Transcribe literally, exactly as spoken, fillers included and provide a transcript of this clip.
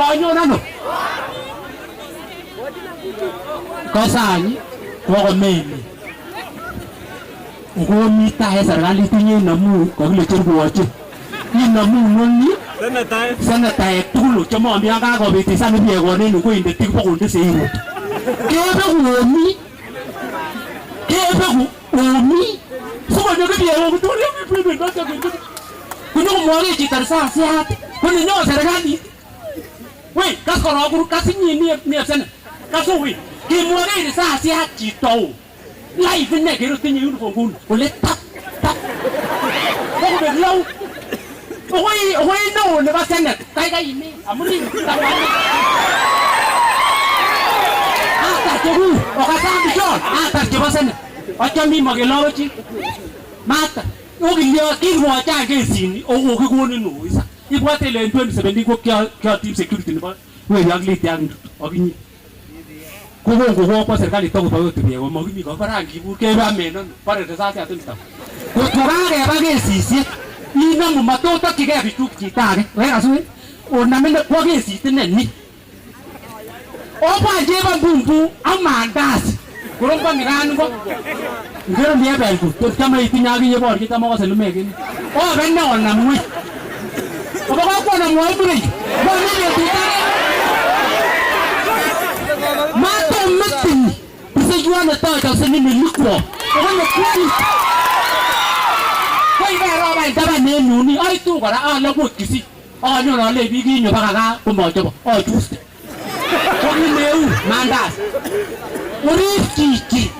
Onyo nano. Kasani, koko mimi. Uko mi tae serikali tinye namu, kakile cherku wache. Inamu noni. Senetae. Senetae tugulu, chamo ambi anga ko biti sani bie ko nenu ko inde tik poko nde seiru. Kebe ku omi. Kebe ku omi. Suko nyoke bie ko tuli mi pwede nasa kende. Kunyo mwage chitarisa siat. Kunyo serikali. Wei, kas koro kuru, kas nyi ni, ni absent. Kas wei. Ki mware ni sa si ha chi tou. Lai vine kero tinyi un ko gun. Ole tap, tap. Ko be lau. Oi, oi no, ne ba senet. Kai kai ni. Amuni. Ata ke gu. O ka sa mi chon. Ata ke ba senet. O cha mi mo ke lau chi. Mata. O ki lio ki mo cha ke sini. O, o ke gu ni no. Isa. Ibwate le twenty seventeen ko kia, kia team security ni ba. We ya glit ya glit. Oginyi. Ko ko ko ko serikali to ko ba to bia ko mo gimi ko ba rangi bu ke ba me no. Ba re sa sa tun ta. Ko ko ba ke ba ke si si. Ni na mo mato ta ki ke bi tu ki ta ke. We ka su. O na me na ko ke si te ne ni. Opa jeba bumbu, a mandasi. Kurung pa miran ko. Ngero mi ebel ku. Tur kama iti nyagi yebo, kita mo ka selu megin. O, ben na ona mui. Opa ko ko na mo mui. Mo ni le tu ta. Mato metin. Bisa juana ta ka seni ni likwo. Opa na kuani. Ko ibe roba ita ba ne nuni. Ai tu kara a la bot kisi. O nyo na le bigi nyo ba ka ko mo jobo. O juste. Ko ni meu mandas. Ori kiki.